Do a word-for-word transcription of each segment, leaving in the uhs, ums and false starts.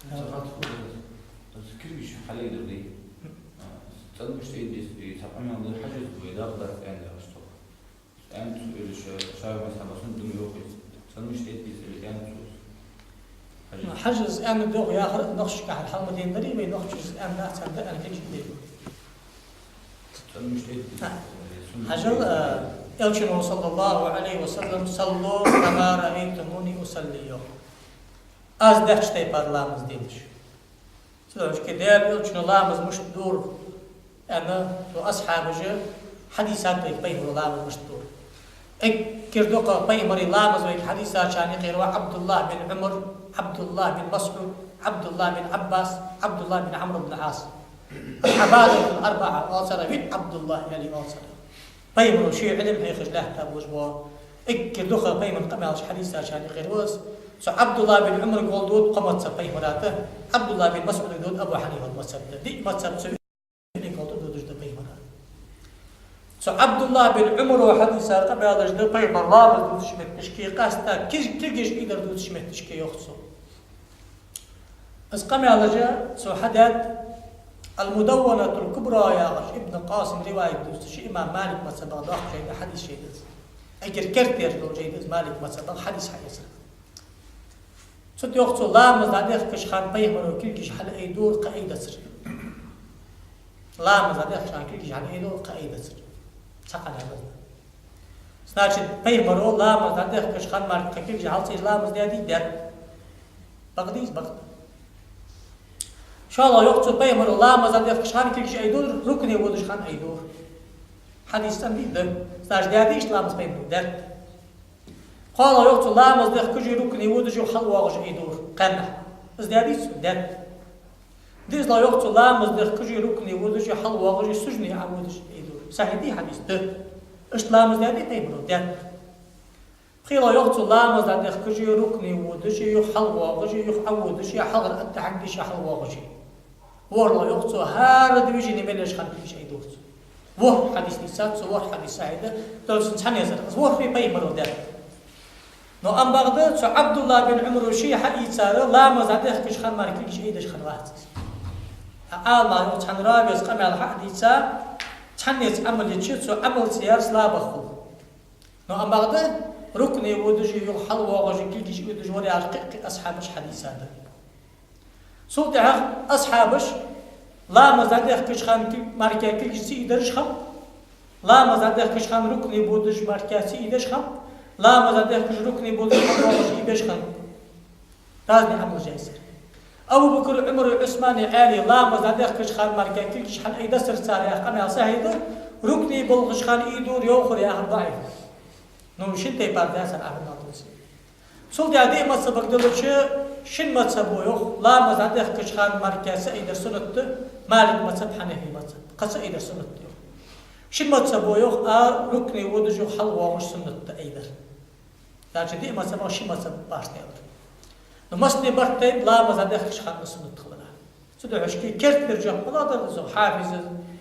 Ца хатта хӀу да, аз киргиш хьалайдур дий? А, цӀена мишта айдес, и цхьа къамаьл да, хьажаз вай дакъа дац аьнна яхаш цо. Аьнна цо, или ша-, шафиӀий мазхӀаба суннат да ма йоах из. ЦӀена мишта айдес, или аьнна цо. Хьажаз. Хьажаз аьнна да йоах яхар, нохчашка хьал ма дийнадари, вай нохчаша аьнна дац, аьнна да, аьнна киргиш дий. ЦӀена мишта айдес, а, суннат. Хьажал, а, Элчано, صلى الله عليه وسلم: «صلوا كما رأيتموني أصلي», йоах. Аз дехкача тайпара ламаз делаш. Цудухьа Даьла Элчано ламаз мишта дора аьнна, цу асхьабаша хьадис хьадоаладу пайхамара ламаз мишта дора. Эггара дукха пайхамара ламаз вайга хьадийцачарна юкъера ва Ӏабдуллахь бин Ӏумар, Ӏабдуллахь бин МасӀуд, Ӏабдуллахь бин Ӏаббас, Ӏабдуллахь бин Ӏамр бин Ӏас. Ӏабадатул арбаӀа оал царех, виъ Ӏабдуллахь аьле оал царех. Пайхамара ший Ӏилма хьехаш лаьтта болаш бола, эггара дукха пайхамара къамаьлаш хьадийцачарна юкъера ва из. Цу Ӏабдуллахь бин Ӏумарга гӀолла дода кхо мазхӀаб пайхамара тӀа, Ӏабдуллахь бин МасӀуда дода Абу Хьанифата мазхӀаб тӀа. Диъ мазхӀаб цу виъ гӀолла тӀа додаш да пайхамара. Цу Ӏабдуллахь бин Ӏумара хьадийца къамаьлаш да пайхамара ламаз дувцача метташка, къаьстта кир-, киргиш айдар дувцача метташка, йоах цо. Из къамаьлаш цо хьадаьд «Ал-Мудавванатул Кубра» яхача Ибн Къасима риваят дувцача, имам Малика мазхӀабах доаккха жай да, хьадис жай да из. Эггара керттера дола жай да из Малика мазхӀабах хьадис хьаэцар. Цу тӀа йоах цо, ламаз дӀадехкача хана пайхамара киргиш хьалайдора, кхы айдацар. Ламаз дӀадехкача хана киргиш хьалайдора, кхы айдацар. Цхьа къамаьл да из. Значит, пайхамара ламаз дӀадехкача хана мара кхы киргиш хьал ца айдеш ламаз даьдий? Даьд. Бакъ дий из? Бакъ да. ШоллагӀа йоах цо, пайхамара ламаз дӀадехкача хана киргиш айдора, рукуӀе водача хана айдора. Хьадис цӀена дий? Да. Значит, даьдий иштта ламаз пайхамара? Даьд. КхоалагӀа йоах цо, ламаз дехкаш а, рукуӀе водаш а, юха хьалвоагӀаш а айдора кхаьннахьа. Из даьдий цо? Даьд. ДиълагӀа йоах цо, ламаз дехкаш а, рукуӀе водаш а, хьалвоагӀаш а, сужуде Ӏоводаш а айдора. Сахьихь дий хьадис? Да. Иштта ламаз даьдий пайхамара? Даьд. ПхелагӀа йоах цо, ламаз дӀадехкаш а, рукуӀе водаш а, юха хьалвоагӀаш а, юха Ӏоводаш а, хьалхара аттахьият деш а, хьалвоагӀаш а. ВорхӀлагӀа йоах цо, хӀара движени мел еш хана киргиш айдора цо. ВорхӀ хьадис дийцад цо, ворхӀ хьадис сахьихь да, дозан цхьан езар. Из ворхӀ пайхамара даьд. Но амма бакъда, цу Ӏабдуллахь бин Ӏумара ше хьаийцар, ламаз дӀадехкача хана мара киргиш айдеш хиннавац из. Ӏаламнаха йоах, цхьан равес къамаьл хьа а дийца, цхьаннеца Ӏамал йича, цу Ӏамалца яр слабах хул. Но амма бакъда, рукуӀе водаш а, юха хьалвоагӀаш а, киргиш айдеш вар яхаш кхы-кхы асхьабаша хьадийцад. Цул тӀехьагӀа асхьабаша ламаз дӀадехкача хана кир-, мара киргиш ца айдеш хиннаб, ламаз дӀадехкача хана рукуӀе водаш мара ца айдеш хиннаб, ламаз дӀадехкаш, рукуӀе водаш хьалвоагӀаш айбеш хиннаб. Разный Ӏамалаш яьсар. Абу Бакр, Ӏумар, Ӏусман, Ӏаьла ламаз дӀадехкача хана мара киргиш хьалайдацар цар яха къамаьл сахьихь да, рукуӀе болхача хана айдора йоахар яхар даӀиф. Ну, шин тайпара даьсар Ӏаламнаха дувцаш. Цул тӀехьагӀа диъ мазхӀабага делча, шин мазхӀабо йоах, ламаз дӀадехкача хана мара ца айдар суннат да, Малик мазхӀаб, Хьанафи мазхӀаб, кхы ца айдар суннат да йоах. Шин мазхӀабо йоах, а, рукуӀе водаш а, юха хьалвоагӀаш а суннат да айдар. Значит, диъ мазхӀабах ши мазхӀаб башха да. Ну, массане барт тайп ламаз дӀадехкача хана суннат хилара. Цудухьа шки керттера жоп малагӀа да из, хьафиз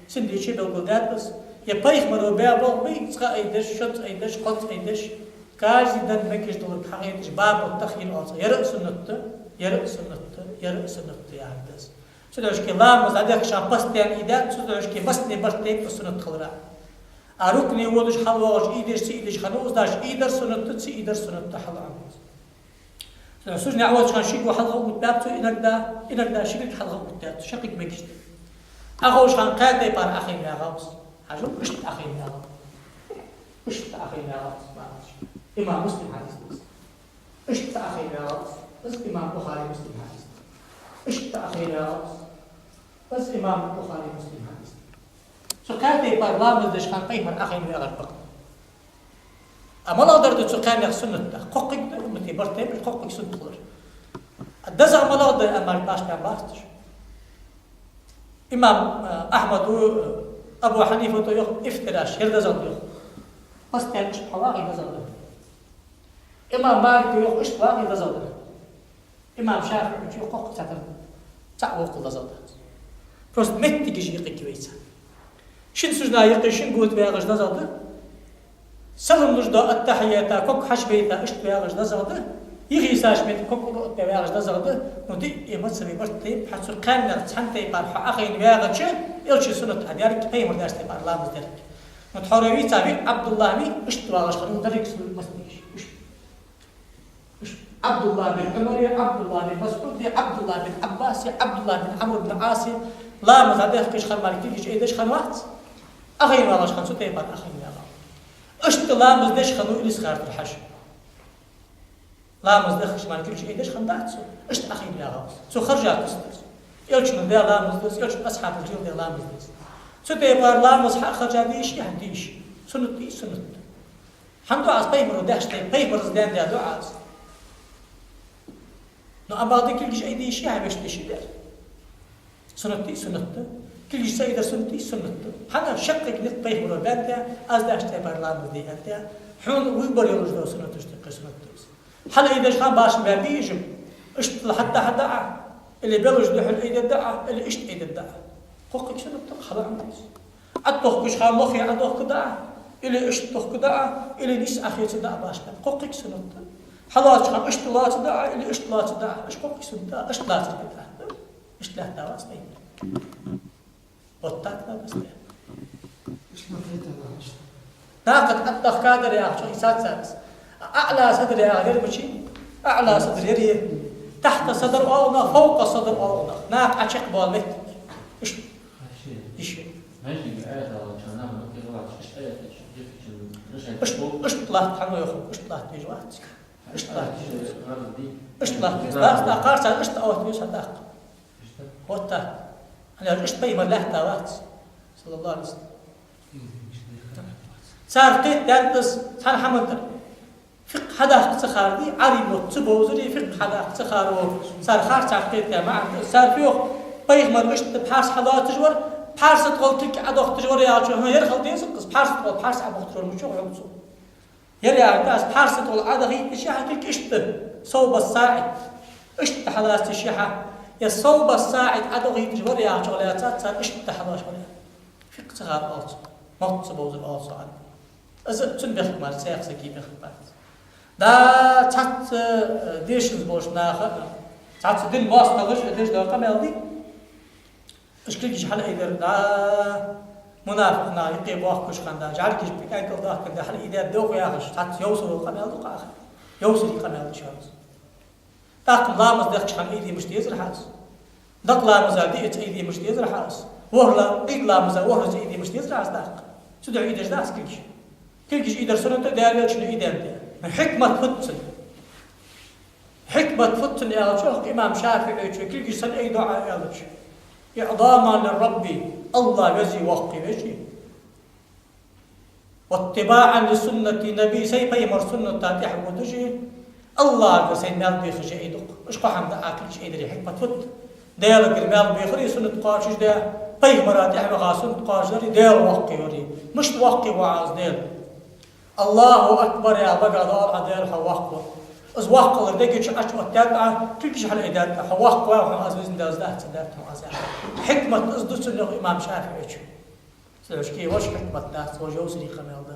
Синдичо белгалдаьд из. Е пайхамара баь болх бий, цкъа айдеш, шозза айдеш, кхозза айдеш, каждый ден мегаш долга хьахайташ, бабу тахйир оал цох. Ер а суннат да, ер а суннат да, ер а суннат да яхар да из. Цудухьа шки ламаз дӀадехкача хана постоянно айдаьд, цудухьа шки массане барт тайп суннат хилара. А рукуӀе водаш, хьалвоагӀаш, айдеш, ца айдеш хиннав из, значит, айдар суннат да, ца айдар суннат да, хьал Ӏомаду из. Сужуде Ӏоводача хана шийга хьалха а оттабаьб цо иногда, иногда ши кулг хьалха а оттадаьд цо, шаккхе мегаш да. Ӏоховшача хана кхаь тайпара Ӏохайна ваьгӀав из. Хьажал, иштта Ӏохайна ваьгӀав. Иштта Ӏохайна ваьгӀав из, ламаз. Имам Муслима хьадис да из. Иштта Ӏохайна ваьгӀав из. Из имам Бухари, Муслима хьадис да. Иштта Ӏохайна ваьгӀав из. Из имам Бухари, Муслима хьадис да. Цу кхаь тайпара ламаз деча хана пайхамар Ӏохайна ваьгӀар бакъда. А малагӀдар да цу кхаьннех суннат да? Кхоккхе да, уммата барт тайп, кхоккхе суннат хилар. А дезагӀа малагӀа да, амма башха бац уж. Имам, э, Ахьмада, э, Абу Хьанифата йоах, ифтираш, ер дезагӀа да йоах. Постоянно иштта хьалвагӀе дезагӀа да. Имам Малика йоах, иштта вагӀе дезагӀа да. Имам ШафиӀийчо йоах, кхоккхе цхьатарра цхьаь воккхал дезагӀа дац. Просто моттигаш юкъе вайца. Шин сужуде юкъе шин гота вагӀаш дезагӀа да. Салам луш дола аттахьията ког хьачубайта иштта вагӀаш дезагӀа да. Йихийсаш мел кокъур отта вагӀаш дезагӀа да, ну, диъ мазхӀабе барт тайп, хьа цу кхаьннех цхьан тайпара хьо Ӏохайна вагӀача, элчан суннат хьадаьрг, пайхамара даьча тайпара ламаз дерг. Ну, тхьовра вийца виъ Ӏабдуллахь ма вий, иштта вагӀаш хиннав деррига суннат мел дийша. Иштта. Иштта. Ӏабдуллахь бин Ӏумар, Ӏабдуллахь бин МасӀуд, Ӏабдуллахь бин Ӏаббас, Ӏабдуллахь бин Ӏамр бин Ӏас, ламаз дӀадехкаш хиннав, кулгаш айдеш хиннавац. Ӏохайна вагӀаш хиннав, цу тайпара Ӏохайна вагӀа. Иштта ламаз деш хиннав Илисхан-Юртара Хьажа. Ламаз дехкаш мара кулгаш айдеш хиннадац цо. Иштта Ӏохайна вагӀа из. Цо хержа куц да из. Элчано даь ламаз да из, элчан асхьабаша леладаь ламаз да из. Цу тайпара ламаз хьа а хержа дийша, хьа а дийша. Суннат да из, суннат да. ХӀана дуӀа из пайхамара даьча тайпара, пайхамара даьндаь дуӀа из. Ну, амма бакъда кулгаш айдеш, хьа вешта деш дар. Суннат да из, суннат да. Кулгаш ца айдар суннат да из, суннат да. ХӀана шаккхе никъ пайхамара баьннаб, аз даьча тайпара ламаз де аьннад. Хьона выбор йолаш дола суннаташ тӀа кхы суннат да из. Хьалайдеш хана башха баьб бийжа. Иштта хьатта хьада а, или белаш духьал айдадда а, или иштта айдадда а. Кхоккхе суннат да, хьалаӀамдис. ӀотӀадохкаш хана лохе Ӏодохкадда а, или иштта дохкадда а, или нийсса Ӏохецадда а башха баьб. Кхоккхе суннат да. Хьалоацаш хана иштта лоацадда а, или иштта лоацадда а. Иштта кхоккхе суннат да, иштта лацар бидӀат да. Иштта лаьтта вац тайпара. Вот так надо стоять. Иштта ма хетар аьнна. Нахага ӀотӀадахкадар яхачох из цац. АӀла садр яхар мичай? АӀла садр яр е. Тахьта садр оал наха, фавкъа садр оал наха. Наха Ӏочакхбоала моттиг. Иштта. Иштта. Иштта, иштта латта хьона йоах, иштта латта везаш вац. Иштта латта везаш. Иштта латта везаш. Латта, а харцахьа иштта оттаве сатакх. Вот так. ХӀана аьлча иштта пайхамар лаьтта вац, саллаллахӀу Ӏалайхи ва саллам. Цар кхетадаьд из цхьан хӀаман тӀара. ФикъхӀ хьадаккха ца хар дий, Ӏарбий мотт ца бовзаре, фикъхӀ хьадаккха ца хар ва. Цар харцахьа кхетадаь маӀан да из. Цар фу йоах, пайхамар иштта пхьарс хьалоацаш вар, пхьарсата гӀолла кулг Ӏодохийташ вар яхачо, хӀа, яр хила деза-кх из, пхьарсата гӀолла пхьарс Ӏобохийташ вар мича хьогцу. Яр яхар да из, пхьарсата гӀолла Ӏодахийта йиш я хьа кулг иштта, совба саӀид. Иштта хьалаца йиш я хьа. Е совба саӀид Ӏодохийташ вар яхачох лаьцад цар иштта хьалоацаш вар. ФикъхӀ ца хар оал цох, мотт ца бовзар оал цох. Из цун бехк мара, цхьаккха сага бехк бац. Да, цхьацца, э, дешанза болча наха, цхьацца дина моастагӀаша деш дола къамаьл дий? Уж кулгаш хьалайдар, да, мунафикъ наха юкъе боахкаш хинна, да, жӀаргаш пикӀай кӀал дахкар, да, хьалайдаьд доху яхаш, цхьацца йовсар къамаьл ду-кх. Йовсаре къамаьл да шоана из. ТӀаккха ламаз дехкача хана айде мишта дезар хьа из? Дакъа ламаза диъазза айде мишта дезар хьа из? ВорхӀ ла-, Ӏийд ламаза ворхӀазза айде мишта дезар хьа из тӀаккха? Цудухьа айдеш дац кулгаш. Кулгаш айдар суннат да, Даьла Элчано айдаьннад. Хьикмат фуд цун? Хьикмат фуд цун аьлча, имам ШафиӀийчо, кулгаш санна айдоӀ аьлча, إعظاما للرب, АллахӀ веза воккха веза. واتباعا لسنة النبي, сай пайхамара сунната тӀехьа водаш, АллахӀагара сайна маьл бехаш айду-кх. Уж кхо хӀама да Ӏа кулгаш айдаре хьикмат фуд. Даьлагара маьл бехари суннат кхоачашдаь, пайхамара тӀехьа ваха суннат кхоачашдари, Даьла воккха вари. Мишта воккха ва Ӏа из Даьла? АллахӀу акбар яха багах доагӀа Ӏа Даьла хьо воккха ва. Из воккха хилар дега чу Ӏочуоттадаьд Ӏа, кулгаш хьалайдаьд Ӏа, хьо воккха ва, хьо аз везан Даьла дац, ца дац хьо аз яхар. Хьикмат из да цун, йоах имам ШафиӀийчо. Цудухьа вож хьикмат дац, вож йовсаре къамаьл да.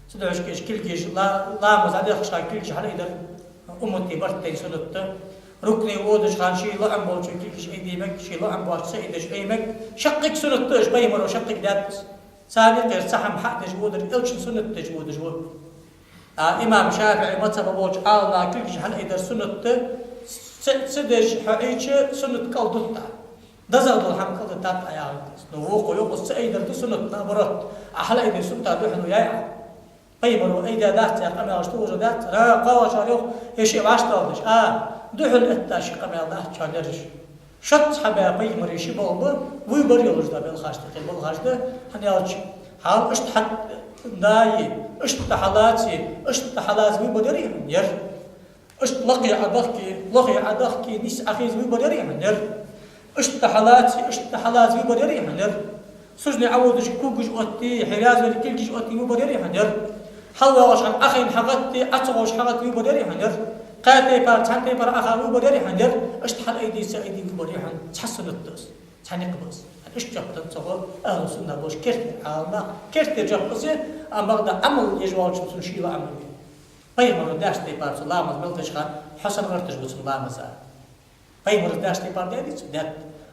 Цудухьа кулгаш ла-, ламаз дӀадехкача хана кулгаш хьалайдар уммата барт тайна суннат да. РукуӀе водача хана ший лоӀам болчо кулгаш айде мег, ший лоӀам боацачо ца айдеш Ӏе мег. Шаккхе суннат да уж, пайхамара шаккхе даьд из. Царна юкъера цхьа хӀама хьа а деш водар, Элчан суннат деш водаш ва. А имам ШафиӀий мазхӀаба болча Ӏаламнаха кулгаш хьалайдар суннат да, ца, ца деш хьо Ӏийча, суннат кӀалдут Ӏа. ДезагӀа дола хӀама кӀалдитад Ӏа яхар да из. Но вокхо йоах, из ца айдар да суннат, наоборот, Ӏа хьалайдара сунната духьала яй Ӏа. Пайхамара айдаьдац яха къамаьлаш тӀа ужа дац, ра, кхоачара йоах, е шиъ вӀаштӀехьадеш, а, духьала этта ши къамаьл дац шоана ераш. Шозза хьабаь пайхамара ши болх ба, выбор йолаш да белхаш тӀа, кхы балхаш да, хӀана аьлча, хьал иштта хьа-, дай, иштта хьалаци, иштта хьалаца выбор яр хьона, яр. Иштта лакхе Ӏодахки, лохе Ӏодахки, нийсса Ӏохеза выбор яр хьона, яр. Иштта хьалаци, иштта хьалаца выбор яр хьона, яр. Суждане Ӏоводаш кулгаш отти, хьерязвар кулгаш отти выбор яр хьона, яр. ХьалвоагӀаш хана Ӏохайна хьагӀатти, Ӏо ца гӀош хьагӀатти выбор яр хьона, яр. Кхаь тайпара, цхьан тайпара Ӏоха выбор яр хьона, яр. Иштта хьалайде, ца айде выбор яр хьона. Цхьа суннат да из. Цхьа никъ ба из. Иштта жоп деннад цо, ахӀлу сунна болча керттера Ӏаламнаха. Керттера жоп из, амма бакъда Ӏамал еш волчун цун ший лоӀам ба. Пайхамара даьча тайпара цу ламаз мел деча хана хьо санна гӀерташ ва цун ламаза. Пайхамара даьча тайпара даьдий цо? Даьд.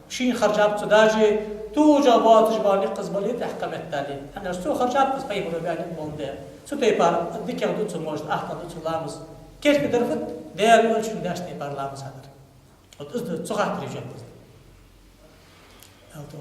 Шийна харжаб цо, даже тужа боацаш бола никъ из бале, тӀехьа кхаметтале. ХӀана аьлча цо харжаб из, пайхамара баьнна болх да. Цу тайпара дикагӀа да цун, может, ахтагӀа да цун ламаз. Керте дар фуд? Даьла Элчано даьча тайпара ламаз хьадар. Вот из да цу хаттара жоп. Алтон.